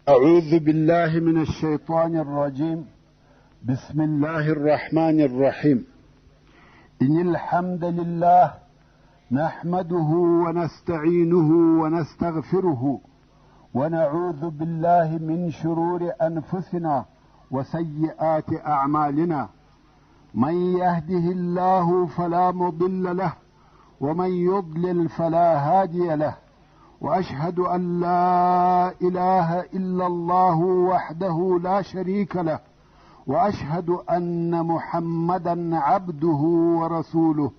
أعوذ بالله من الشيطان الرجيم. بسم الله الرحمن الرحيم. إن الحمد لله نحمده ونستعينه ونستغفره ونعوذ بالله من شرور أنفسنا وسيئات أعمالنا. من يهده الله فلا مضل له ومن يضلل فلا هادي له، وأشهد أن لا إله إلا الله وحده لا شريك له، وأشهد أن محمدا عبده ورسوله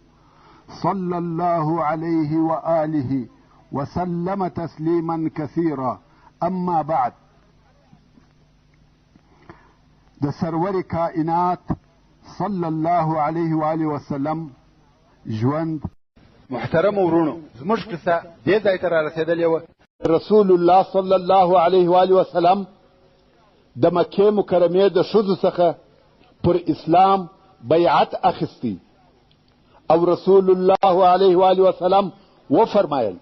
صلى الله عليه وآله وسلم تسليما كثيرا. أما بعد، د سرور کائنات صلی الله علیه وآله وسلم ژوند. محترم ورونو، زموږ قصه دې ځای ته رارسېدلې وه. رسول الله صلی الله علیه وآله وسلم د مکې مکرمې د ښځو څخه پر اسلام بیعت اخیستی او رسول الله علیه وآله وسلم وفرمایل: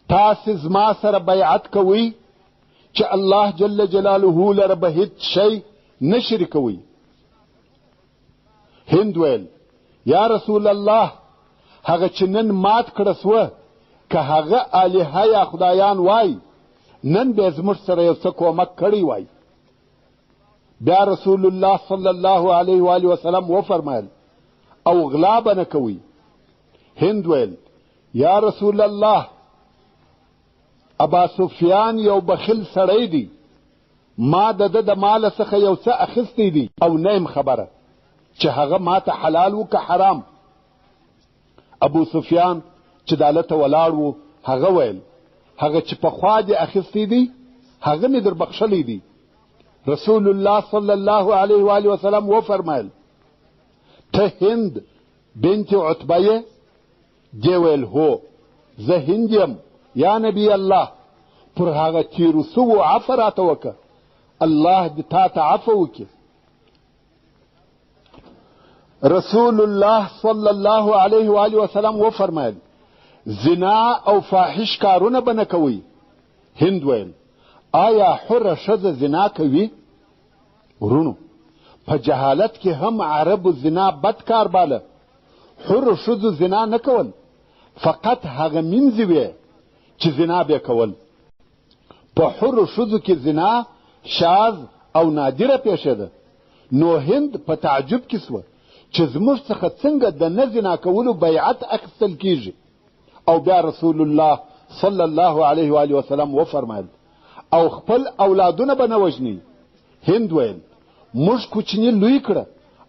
تاسې زما سره بیعت کوئ چې الله جل جلاله لره به هیڅ شی نه شریکوئ. هند ویل: یا رسول الله، هغه چې نن مات کړه سوه، که هغه الهه یا خدایان وای، نن به زموږ سره یو څه کومک کړی وای. بیا رسول الله صلی الله علیه وآله وسلم وفرمایل: او غلا به نه کوئ. هند ویل: یا رسول الله، ابا سفیان یو بخیل سړی دی، ما د ده د ماله څخه یو څه اخیستی دی او نه یم خبره چې هغه ما ته حلال و که حرام. ابو سفیان چې دالته ولاړ و، هغه ویل: هغه چې پخوا دې اخیستی دی هغه مې در بخښلی دی. رسول الله صلی الله علیه وآله وسلم وفرمایل: ته هند بنت عتبه یې؟ دې ویل: هو، زه هند یم یا نبی الله، پر هغه تېرو سوو عفو راته وکړه، الله دې تا ته عفو وکړي. رسول الله صلی الله علیه وآله وسلم وفرمایل: زنا او فاحش کارونه به نه کوئ. هند ویل: آیا حره ښځه زنا کوي؟ وروڼو، په جهالت کې هم عربو زنا بد کار باله. حرو ښځو زنا نه کول، فقط هغه مینځې وې چې زنا به کول. په حرو ښځو کې زنا شاذ او نادره پېښېده. نو هند په تعجب کې سوه چې زموږ څخه څنګه د نه زنا کولو بیعت اخیستل کیږي. او بیا رسول الله صلی الله علیه وآله وسلم وفرمایل: او خپل اولادونه به نه وژنئ. هند ویل: موږ کوچني لوی کړه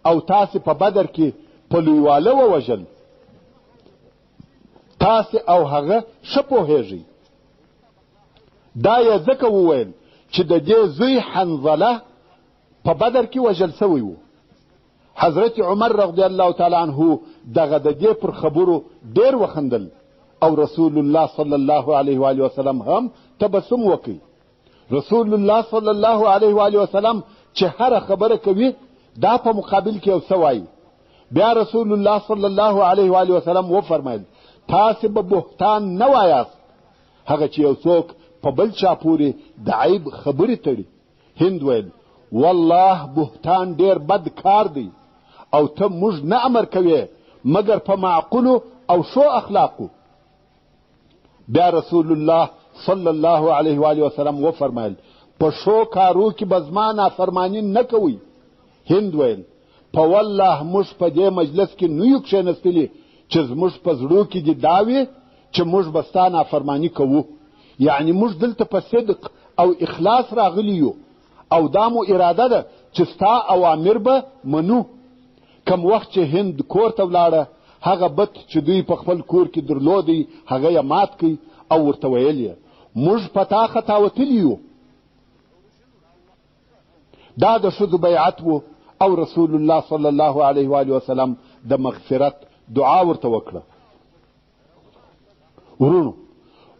او تاسې په بدر کې په لویواله ووژل، تاسې او هغه ښه پوهېږئ. دا یې ځکه وویل چې د دې زوی حنظله په بدر کې وژل سوی و. حضرت عمر رضی الله تعالی عنه دغه د دې پر خبرو ډېر وخندل او رسول الله صلی الله علیه وآله وسلم هم تبسم وکړ. رسول الله صلی الله علیه وآله وسلم چې هره خبره کوي دا په مقابل کې یو څه وایي. بیا رسول الله صلی الله علیه وآله وسلم وفرمایل: تاسې به بهتان نه وایاست، هغه چې یو څوک په بل چا پورې د عیب خبرې تړي. هند ویل: والله بهتان ډېر بد کار دی او ته موږ نه امر کوې مګر په معقولو او ښو اخلاقو. بیا رسول الله صلی الله علیه وآله وسلم وفرمایل: په ښو کارو کې به زما نافرماني نه کوئ. هند ویل: په والله موږ په دې مجلس کې نه یو کښېنستلي چې زموږ په زړو کې دې دا وي چې موږ به ستا نافرماني کوو، یعنې موږ دلته په صدق او اخلاص راغلي یو او دا مو اراده ده چې ستا اوامر به منو. کم وخت چې هند کور ته ولاړه، هغه بت چې دوی په خپل کور کې درلودی هغه یې مات کړ او ورته ویل یې: موږ په تا خطاوتلي یو. دا د ښځو بیعت و او رسول الله صلی الله علیه وآله وسلم د مغفرت دعا ورته وکړه. وروڼو،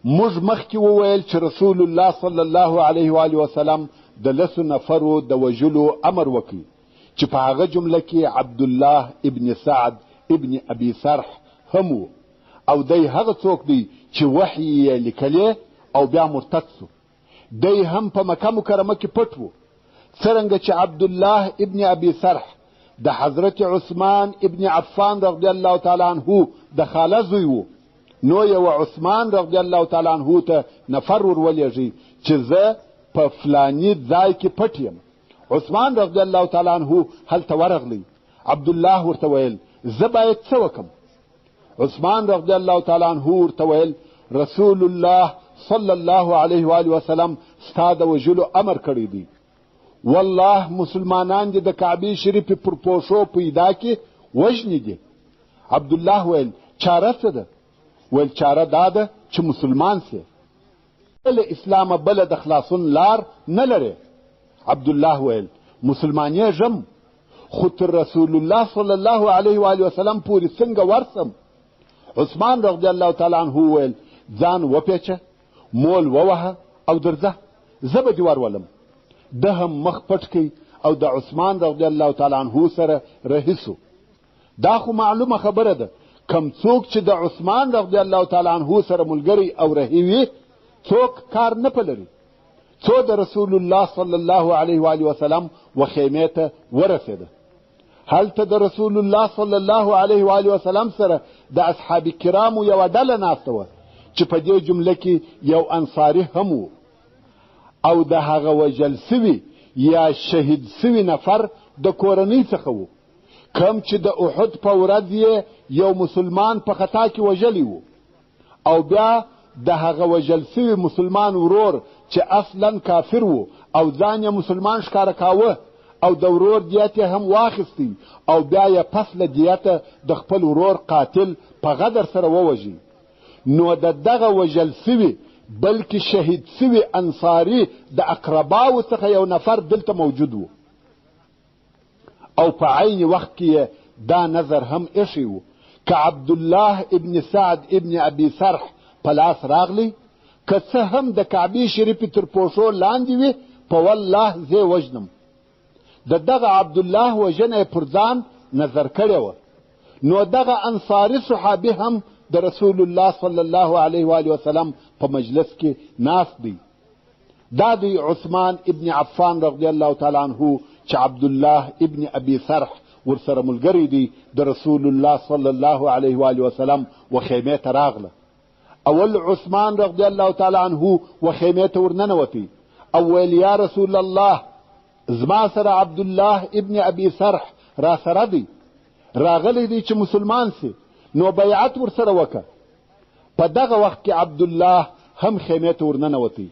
موږ مخکې وویل چې رسول الله صلی الله علیه وآله وسلم د لسو نفرو د وژلو امر وکړ چې په هغه جمله کې عبدالله ابن سعد ابن ابي سرح هم و، او دی هغه څوک دی چې وحي یې لیکلې او بیا مرتد سو. دی هم په مکه مکرمه کې پټ و. څرنګه چې عبدالله ابن ابي سرح د حضرت عثمان ابن عفان رضی الله تعالی عنه د خاله زوی و، نو یوه عثمان رضی الله تعالی عنه ته نفر ور ولیږي چې زه په فلاني ځای کې پټ یم. عثمان رضی الله تعالی عنه هلته ورغلی. عبدالله ورته ویل زه باید څه وکم؟ عثمان رضی الله تعالی عنه ورته ویل رسول الله صلی الله علیه و وسلم ستا د وژلو امر کړی دی. والله مسلمانان دې د کعبې شریفې پر پوښو پیدا کې وژني دي. عبدالله ویل چاره څه ده؟ ویل چاره دا ده چې مسلمان سې، له اسلامه بله د خلاصون لار نه لرې. عبدالله ویل مسلمانېږم، خو تر رسول الله صلی الله علیه و آله وسلم پورې څنګه ورسم؟ عثمان رضی الله تعالی عنه وویل ځان وپېچه، مول ووهه او درځه، زه به دې ورولم. ده هم مخ پټ کړ او د عثمان رضی الله تعالی عنه سره رهي سو. دا خو معلومه خبره ده کم څوک چې د عثمان رضی الله تعالی عنه سره ملګری او رهي وي څوک کار نه پلري. څو د رسول الله صلی الله علیه و آله وسلم و خیمې ته ورسېده. هلته د رسول الله صلی الله علیه و آله وسلم سره د اصحاب کرامو یوه ډله ناسته وه چې په دې جمله کې یو انصاري هم و او د هغه وژل سوي یا شهید سوي نفر د کورنۍ څخه و، کوم چې د احد په ورځ یې یو مسلمان په خطا کې وژلی و، او بیا د هغه وژل سوي مسلمان ورور چې اصلا کافر و او ځان یې مسلمان ښکاره کاوه او د ورور دیت یې هم واخیستی او بیا یې پس له دیته د خپل ورور قاتل په غدر سره ووژی. نو د دغه وژل سوي بلکې شهید سوي انصاري د اقرباو څخه یو نفر دلته موجود و او په عین وخت کې یې دا نظر هم ایښی و که عبدالله ابن سعد ابن ابي سرح په لاس راغلی، که څه هم د کعبې شریفې تر پوښو لاندې وي، په والله زه وژنم. د دغه عبدالله وژنه یې پر ځان نظر کړې وه. نو دغه انصاري صحابي هم د رسول الله صلی الله علیه و وسلم په مجلس کې ناست دی. دا دی عثمان ابن عفان رضی الله تعالی عنه چې عبدالله ابن ابي سرح ورسره ملګری دی، د رسول الله صلی الله علیه و آله وسلم و خیمې ته راغله. اول عثمان رضی الله تعالی عنه و خیمې ته ورننوتی او ویل یا رسول الله زما سره عبدالله ابن ابي سرح را سره دی، راغلی دی چې مسلمان سي، نو بیعت ورسره وکړه. په دغه وخت کې عبدالله هم خیمې ته ورننوتی.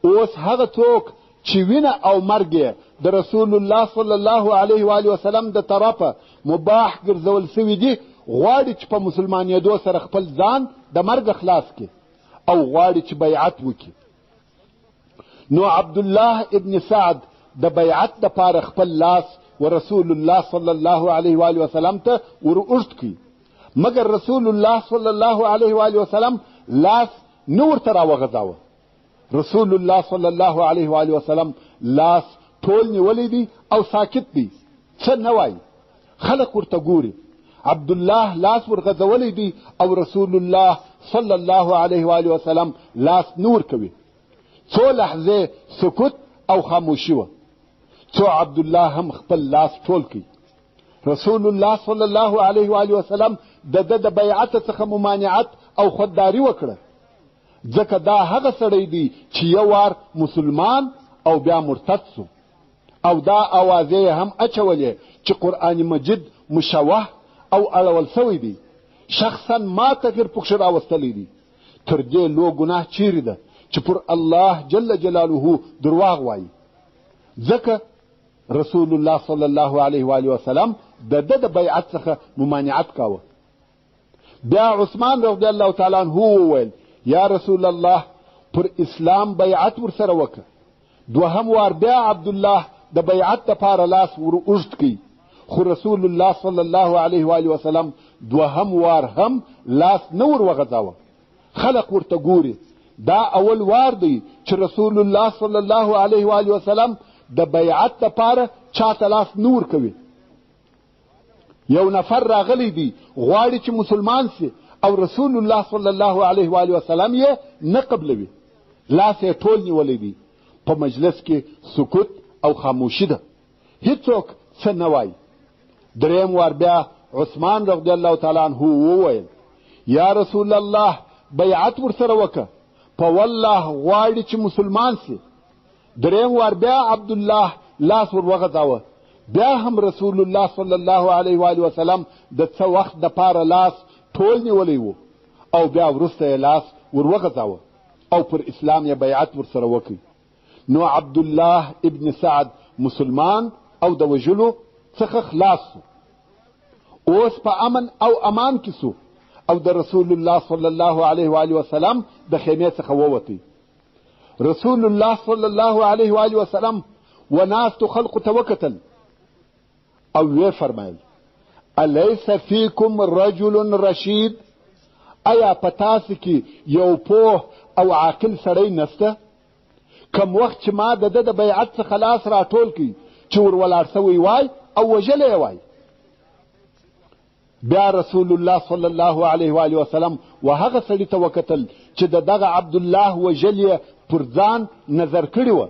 اوس هغه څوک چې وینه او مرګ یې د رسول الله صلی الله علیه و آله وسلم د طرفه مباح ګرځول سوي دي، غواړي چې په مسلمانېدو سره خپل ځان د مرګه خلاص کړي او غواړي چې بیعت وکړي. نو عبدالله ابن سعد د بیعت دپاره خپل لاس و رسول الله صلی الله علیه و آله وسلم ته ور اوږد کړي، مګر رسول الله صلی الله علیه و آله وسلم لاس نه ورته راوغځاوه. رسول الله صلی الله علیه و آله وسلم لاس ټول نیولی دی او ساکت دی، څه نه وایي. خلک ورته ګوري. عبدالله لاس ورغځولی دی او رسول الله صلی الله علیه و آله وسلم لاس نه ورکوي. څو لحظې سکوت او خاموشي وه، څو عبدالله هم خپل لاس ټول کړي. رسول الله صلی الله علیه و آله وسلم د ده د بیعت څخه ممانعت او خودداري وکړه، ځکه دا هغه سړی دی چې یو وار مسلمان او بیا مرتد سو، او دا اوازې یې هم اچولې چې قرآن مجید مشوه او اړول سوی دی، شخصا ما تغیر پکښې راوستلی دی. تر دې لو ګناه چیرې ده چې پر الله جل جلاله درواغ وایي؟ ځکه رسول الله صلی الله علیه و آله وسلم د ده د بیعت څخه ممانعت کاوه. بیا عثمان رضی الله تعالی عنه وویل یا رسول الله پر اسلام بیعت ورسره وکړه. دوهم وار بیا عبدالله د بیعت دپاره لاس ور اوږد کړي، خو رسول الله صلی الله علیه و آله وسلم دوهم وار هم لاس نه ور وغځاوه. خلق ورته ګوري، دا اول وار دی چې رسول الله صلی الله علیه و آله وسلم د بیعت دپاره چاته لاس نه ورکوي. یو نفر راغلی دی غواړي چې مسلمان سي او رسول الله صلی الله علیه و آله وسلم یې نه قبلوي. لاس یې ټول نیولی دی. په مجلس کې سکوت او خاموشي ده، هیڅوک څه نه وایي. دریم وار بیا عثمان رضی الله تعالی عنه وویل یا رسول الله بیعت ورسره وکړه، په والله غواړي چې مسلمان سي. دریم وار بیا عبدالله لاس ور وغځاوه، بیا هم رسول الله صلی الله علیه وآله وسلم د څه وخت دپاره لاس ټول نیولی و او بیا وروسته یې لاس ور وغځاوه او پر اسلام یې بیعت ورسره وکړ. نو عبدالله ابن سعد مسلمان او د وژلو څخه خلاص سو. اوس په امن او امان کې سو او د رسول الله صلی الله علیه وآله وسلم د خیمې څخه ووتی. رسول الله صلی الله علیه وآله وسلم و ناستو خلقو ته وکتل او ویې فرمایل الیس فیکم رجل رشید، ایا په تاسو کې یو پوه او عاقل سړی نسته؟ کم وخت چې ما د ده د بیعت څخه لاس راټول کړ چې ور ولاړ سوی وای او وژلی وای. بیا رسول الله صلی الله علیه وآله وسلم و هغه سړي ته وکتل چې د دغه عبدالله وژل یې پر ځان نظر کړي وه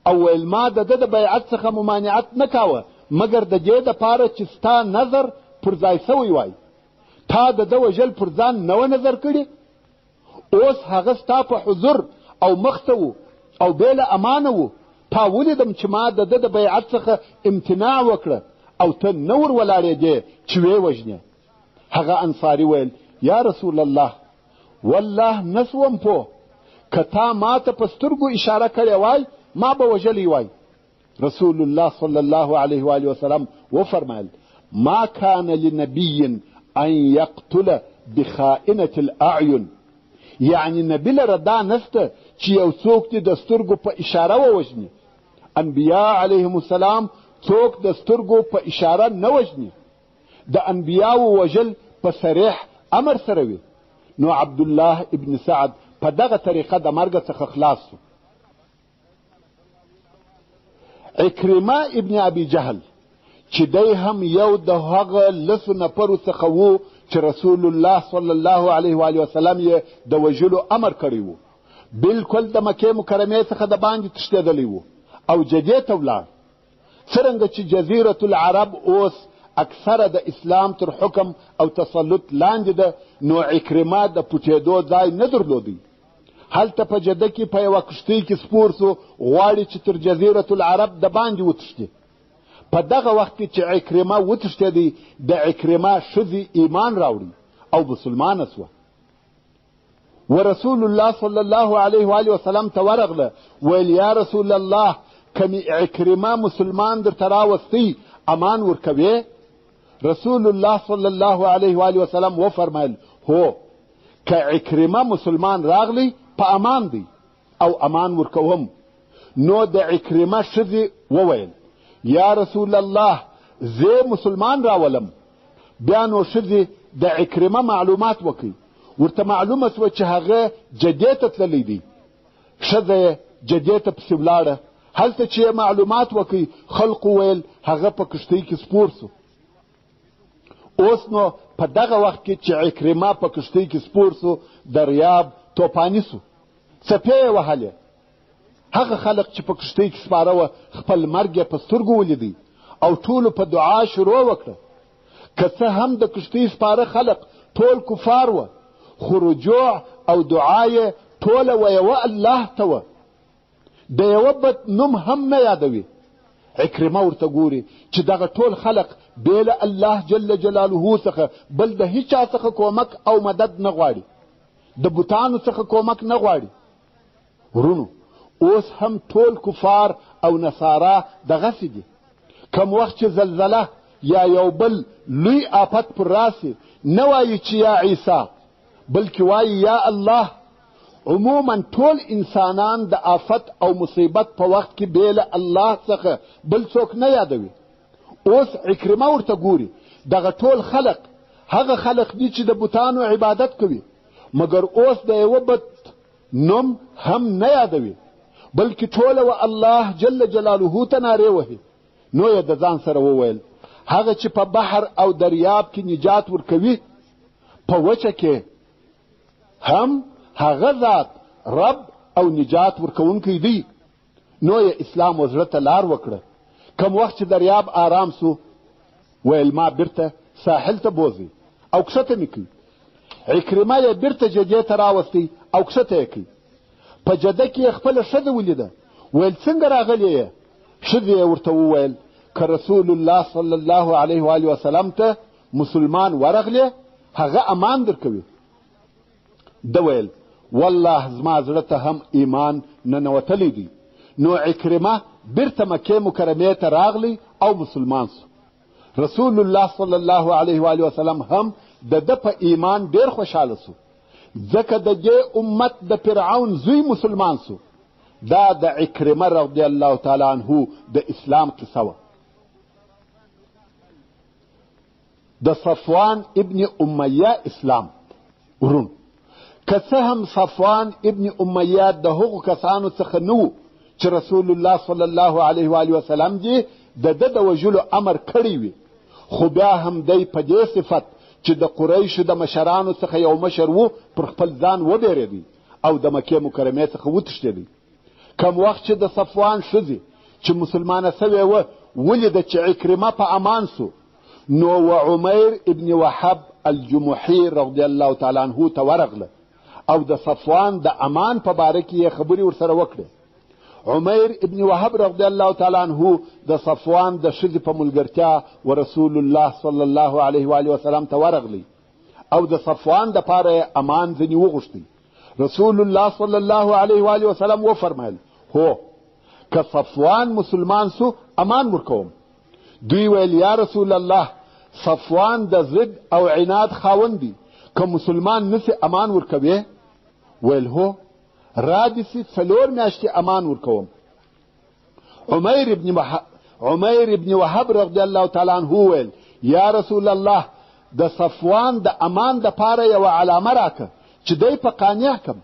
او ویل ما د ده د بیعت څخه ممانعت نه کاوه مګر د دې دپاره چې ستا نظر پر ځای سوی وای. تا د ده وژل پر ځان نه وه نظر کړي؟ اوس هغه ستا په حضور او مخته و او بې له امانه و. تا ولیدم چې ما د ده د بیعت څخه امتناع وکړه او ته نه ور ولاړېدې چې ویې وژنې. هغه انصاري ویل یا رسول الله والله نه سوم پوه، که تا ما ته په سترګو اشاره کړې وای ما به وژلی وای. رسول الله صلی الله علیه وآله وسلم وفرمایل ما كان لنبي ان يقتل بخائنة الاعین، یعنی نبي لره دا نسته چې یو څوک دې د سترګو په اشاره ووژني. انبیا علیهم السلام څوک د سترګو په اشاره نه وژني، د انبیاو وژل په صریح امر سره وي. نو عبدالله ابن سعد په دغه طریقه د مرګ څخه خلاص سو. عکرمه ابن ابي جهل چې دی هم یو د هغه لسو نفرو څخه و چې رسول الله صلی الله علیه وآله وسلم یې د وژلو امر کړی و، بلکل د مکې مکرمې څخه د باندې تښتېدلی و او جدې ته ولاړ. څرنګه چې جزیرة العرب اوس اکثره د اسلام تر حکم او تسلط لاندې ده، نو عکرمه د پټېدو ځای نه درلودی. هلته په جده کې په یوه کښتۍ کې سپور سو، غواړي چې تر جزیرة العرب د باندې وتښتي. په دغه وخت کې چې عکرمه وتښتېدی، د عکرمه ښځې ایمان راوړی او مسلمانه سوه. ورسول الله صلی الله علیه وآله وسلم ته ورغله، ویل یا رسول الله که مې عکرمه مسلمان درته راوستی امان ورکوې؟ رسول الله صلی الله علیه وآله وسلم وفرمایل هو، که عکرمه مسلمان راغلی په امان دی او امان ورکوم. نو د عکرمه ښځې وویل یا رسول الله زه مسلمان راولم. بیا نو ښځې د عکرمه معلومات وکړي، ورته معلومه سوه چې هغه جدې ته تللی دی. ښځه یې جدې ته پسې ولاړه، هلته چې یې معلومات وکړي خلقو ویل هغه په کښتۍ کې سپور سو. اوس نو په دغه وخت کې چې عکرمه په کښتۍ کې سپور سو، دریاب توپاني سو، څپې یې وهلې. هغه خلق چې په کښتۍ کې سپاره وه خپل مرګ یې په سترګو ولیدی او ټولو په دعا شروع وکړه. که څه هم د کښتۍ سپاره خلق ټول کفار وه، خو رجوع او دعا یې ټوله و یوه الله ته وه. د یوه بت نوم هم نه یادوي. عکرمه ورته ګوري چې دغه ټول خلق بې له الله جل جلاله څخه بل د هیچا څخه کومک او مدد نه غواړي، د بتانو څخه کومک نه غواړي. ورونو اوس هم ټول کفار او نصارا دغسې دي. کم وخت چې زلزله یا یو بل لوی آفت پر راسي، نه وایي چې یا عیسی، بلکې وایي یا الله. عموما ټول انسانان د آفت او مصیبت په وخت کې بې له الله څخه بل څوک نه یادوي. اوس عکرمه ورته ګوري، دغه ټول خلق هغه خلق دي چې د بتانو عبادت کوي، مګر اوس د یوه بت نوم هم نه یادوي، بلکې ټوله و الله جل جلاله ته نارې وهي. نو یې د ځان سره وویل هغه چې په بحر او دریاب کې نجات ورکوي، په وچه کې هم هغه ذات رب او نجات ورکوونکی دی. نو یې اسلام و زړه ته لار وکړه. کم وخت چې دریاب آرام سو، ویل ما بیرته ساحل ته بوځئ او کښته مې کړئ. عکرمه یې بیرته جدې ته راوستی او کښته یې کړئ. په جده کې یې خپله ښځه ولیده، ویل څنګه راغلې یې؟ ښځې یې ورته وویل که رسول الله صلی الله علیه وآله وسلم ته مسلمان ورغلې هغه امان درکوي. ده ویل والله زما زړه ته هم ایمان ننوتلی دی. نو عکرمه بیرته مکې مکرمې ته راغلی او مسلمان سو. رسول الله صلی الله علیه و آله وسلم هم د ده په ایمان ډیر خوشحاله سو، ځکه د دې امت د فرعون زوی مسلمان سو. دا د عکرمه رضی الله تعالی عنه د اسلام قصه وه. د صفوان ابن امیه اسلام ورون که څه هم صفوان ابن امیه د هغو کسانو څخه نه و چې رسول الله صلی الله علیه و آله وسلم دې د ده د وژلو امر کړی وي، خو بیا هم دی په دې صفت چې د قریشو د مشرانو څخه یو مشر و پر خپل ځان وبېرېدی او د مکې مکرمې څخه وتښتېدی. کم وخت چې د صفوان ښځې چې مسلمانه سوې وه ولیده چې عکرمه په امان سو، نو و عمیر ابن وهب الجمحي رضی الله تعالی عنه ته ورغله او د صفوان د امان په باره کې یې خبرې ورسره وکړې. عمیر ابن وهب رضی الله تعالی عنه د صفوان د ښځې په ملګرتیا و رسول الله صلی الله علیه و آله وسلم ته ورغلی او د صفوان دپاره یې امان ځنې وغوښتی. رسول الله صلی الله علیه و آله وسلم وفرمایل هو که صفوان مسلمان سو امان ورکوم. دوی ویل یا رسول الله صفوان د ضد او عناد خاوند دی، که مسلمان نسی امان ورکوې؟ ویل هو را دې سي 4 میاشتې امان ورکوم. عمیر ابن وهب رضی الله تعالی عنه وویل یا رسول الله د صفوان د امان دپاره یوه علامه راکه چې دی په قانع کم.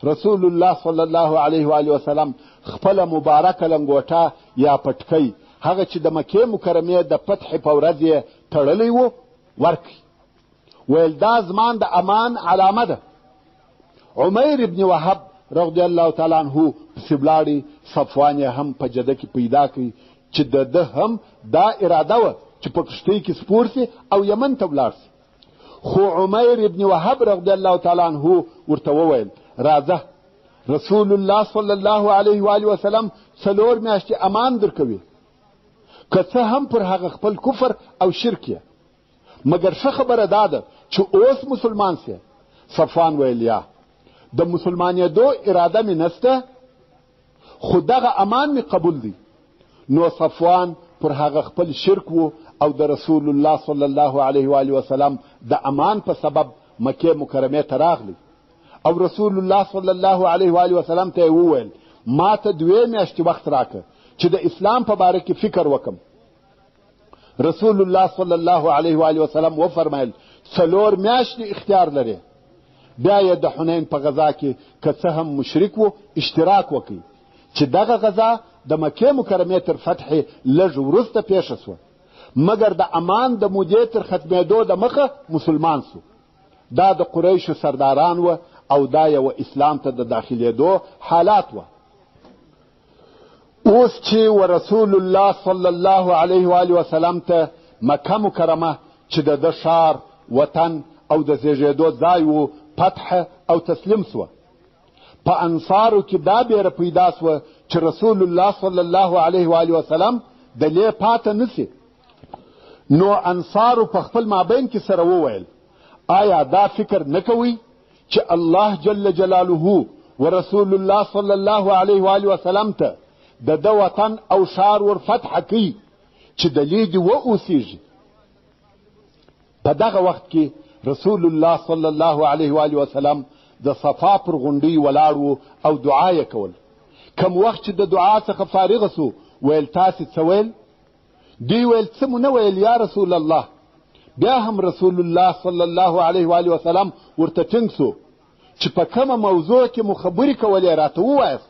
رسول الله صلی الله علیه و آله وسلم خپله مبارکه لنګوټه یا پټکی هغه چې د مکې مکرمې د فتحې په ورځ یې تړلی و ورکړي، ویل دا زمان د امان علامه ده. عمیر ابن وهب رضی الله تعالی عنه پسې ولاړی، صفوان یې هم په جده کې پیدا کړي چې د ده هم دا اراده وه چې په کښتۍ کې سپور سي او یمن ته ولاړ سي. خو عمیر ابن وهب رضی الله تعالی عنه ورته وویل راځه رسول الله صلی الله علیه و آله وسلم 4 میاشتې امان درکوي، که څه هم پر هغه خپل کفر او شرک یې، مګر ښه خبره دا ده چې اوس مسلمان سې. صفوان ویل یا د مسلمانېدو اراده مې نسته، خو دغه امان مې قبول دی. نو صفوان پر هغه خپل شرک و او د رسول الله صلی الله علیه و آله وسلم د امان په سبب مکې مکرمې ته راغلی او رسول الله صلی الله علیه و آله وسلم ته یې وویل ما ته 2 میاشتې وخت راکړه چې د اسلام په باره کې فکر وکم. رسول الله صلی الله علیه و آله وسلم وفرمایل 4 میاشتې اختیار لرې. بیا یې د حنین په غذا کې که څه هم مشرک و اشتراک وکړي چې دغه غذا د مکې مکرمې تر فتحې لږ وروسته پېښه سوه، مګر د امان د مودې تر ختمېدو د مخه مسلمان سو. دا د قریشو سرداران وه او دا یوه اسلام ته د داخلېدو حالات وه. اوس چې و رسول الله صلی الله علیه و آله وسلم ته مکه مکرمه چې د ده ښار وطن او د زیږېدو ځای و فتح او تسلیم سوه، په انصارو کې دا بیره پیدا سوه چې رسول الله صلی الله علیه و آله وسلم د لې پاته نسي. نو انصارو په خپل مابین کې سره وویل آیا دا فکر نه کوئ چې الله جل جلاله و رسول الله صلی الله علیه و آله وسلم ته د ده وطن او ښار ور فتح کوي چې د لې دې واوسیږي؟ په دغه وخت کې رسول الله صلی الله علیه و آله وسلم د صفا پر غونډۍ ولاړ و او دعا یې کول. کم وخت چې د دعا څخه فارغ سو ویل تاسې څه ویل؟ دوی ویل څه مو نه ویل یا رسول الله. بیا هم رسول الله صلی الله علیه و آله وسلم ورته ټینګ سو چې په کومه موضوع کې مو خبرې کولې راته ووایاست.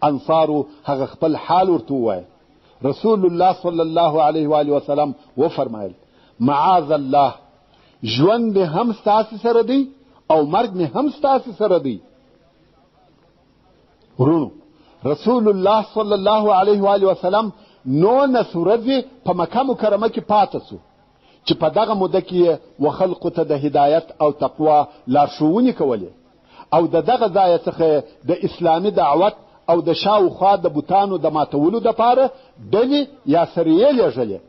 انصارو هغه خپل حال ورته وویل. رسول الله صلی الله علیه و آله وسلم وفرمایل معاذ الله ژوند مې هم ستاسې سره دی او مرګ مې هم ستاسې سره دی. وروڼو، رسول الله صلی الله علیه و وسلم 19 ورځې په مکه مکرمه کې پاته سو چې په دغه موده کې یې و خلقو ته د هدایت او تقوا لارښوونې کولې او د دغه ځایه څخه د اسلامي دعوت او د شاوخوا د بتانو د ماتولو دپاره ډلې یا سریې لېږلې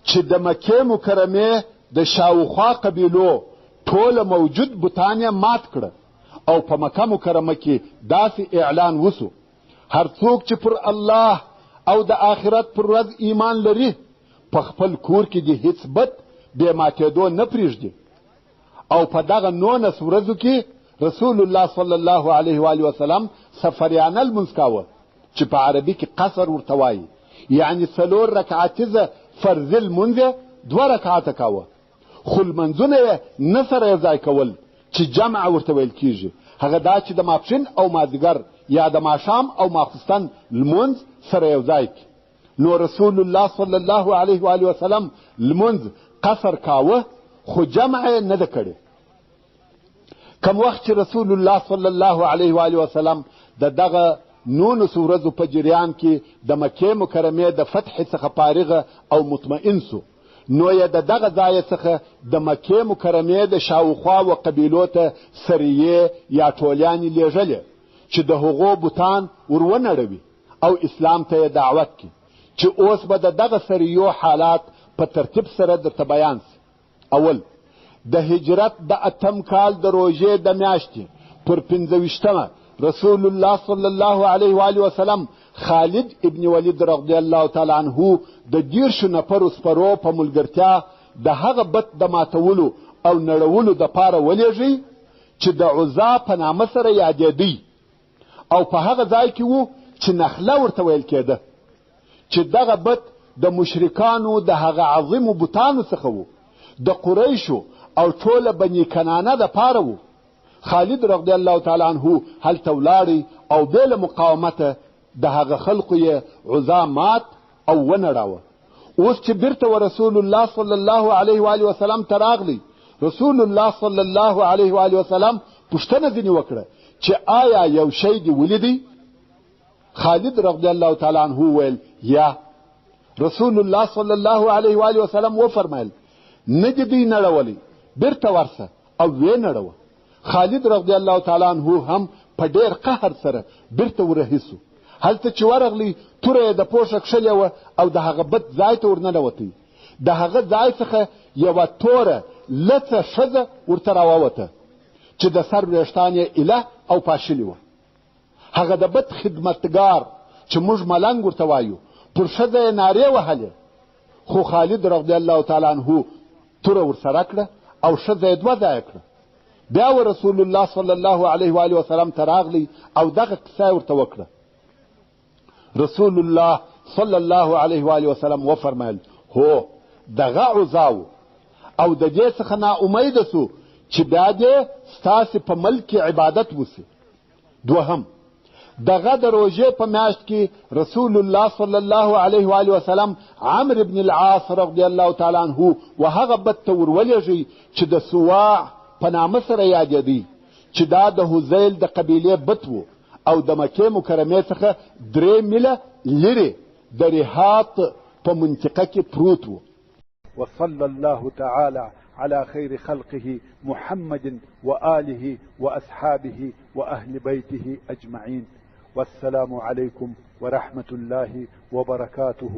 چې د مکې مکرمې د شاوخوا قبیلو ټوله موجود بتان یې مات کړه او په مکه مکرمه کې داسې اعلان وسو، هر څوک چې پر الله او د آخرت پر ورځ ایمان لري په خپل کور کې دې هیڅ بت بې ماتېدو نه پرېږدي. او په دغه 19 ورځو کې رسول الله صلی الله علیه و وسلم سفریانه لمونځ کاوه چې په عربي کې قصر ورته وایي، یعنې 4 رکعتیزه فرضي لمونځ یې 2 رکعته کاوه، خو لمونځونه یې نه سره یو ځای کول چې جمع ورته ویل کیږي، هغه دا چې د ماپښین او مازدیګر یا د ماښام او ماخوستن لمونځ سره یو ځای کړي. نو رسول الله صلی الله علیه و وسلم لمونځ قصر کاوه خو جمع یې نه ده کړې. کم وخت چې رسول الله صلی الله علیه و وسلم د دغه 19 ورځو په جریان کې د مکې مکرمې د فتحې څخه فارغه او مطمئن سو، نو یې د دغه ځایه څخه د مکې مکرمې د شاوخوا و قبیلو ته سریې یا ټولیانې لېږلې چې د هغو بتان ور ونړوي او اسلام ته یې دعوت کړي، چې اوس به د دغه سریو حالات په ترتیب سره درته بیان سي. اول، د هجرت د 8 کال د روژې د میاشتې پر 25 رسول الله صلی الله علیه و وسلم خالد ابن ولید رضی الله تعالی عنه د 30 نفرو سپرو په ملګرتیا د هغه بت د ماتولو او نړولو دپاره ولېږئ چې د عزا په نامه سره یادېدی او په هغه ځای کې وو چې نخله ورته ویل کېده، چې دغه بت د مشرکانو د هغه عظیمو بتانو څخه وو، د قریشو او ټوله بني کنانه دپاره وو. خالد رضی الله تعالی عنه هلته ولاړی او بې له مقاومته د هغه خلقو یې عزا مات او ونړاوه. اوس چې بیرته و رسول الله صلی الله علیه و وسلم ته راغلی، رسول الله صلی الله علیه و وسلم پوښتنه ځینې وکړه چې آیا یو شی دې ولیدی؟ خالد رضی الله تعالی عنه وویل یا. رسول الله صلی الله علیه و وسلم وفرمیل نه دې دوی نړولی، بیرته ورسه او ویې نړوه. خالد رضی الله تعالی عنه هم په ډېر قهر سره بیرته ورهي سو. هلته چې ورغلی توره یې د پوښه کښلې وه او د هغه بت ځای ته ورننوتی. د هغه ځای څخه یوه توره لڅه ښځه ورته راووته چې د سر ویښتان یې ایله او پاشلي وه. هغه د بت خدمتګار چې موږ ملنګ ورته وایو پر ښځه یې نارې وهلې، خو خالد رضی الله تعالی عنه توره ورسره کړه او ښځه یې 2 ځایه کړه. بیا و رسول الله صلی الله علیه و وسلم ته راغلی او دغه قصه یې ورته وکړه. رسول الله صلی الله علیه و وسلم وفرمیل هو دغه عزا و او د دې څخه ناامیده سو چې بیا دې ستاسې په ملک کې عبادت وسي. دوهم، دغه د روژې په میاشت کې رسول الله صلی الله علیه و وسلم عمرو بن العاص رضی الله تعالی عنه و هغه بت ته ورولېږئ چې د سواع په نامه سره یادېدی، چې دا د هذیل د قبیلې بت و او د مکې مکرمې څخه 3 میله لرې د رهاط په منطقه کې پروت و. وصلى الله تعالى على خير خلقه محمد وآله وأصحابه وأهل بيته أجمعين، والسلام عليكم ورحمة الله وبركاته.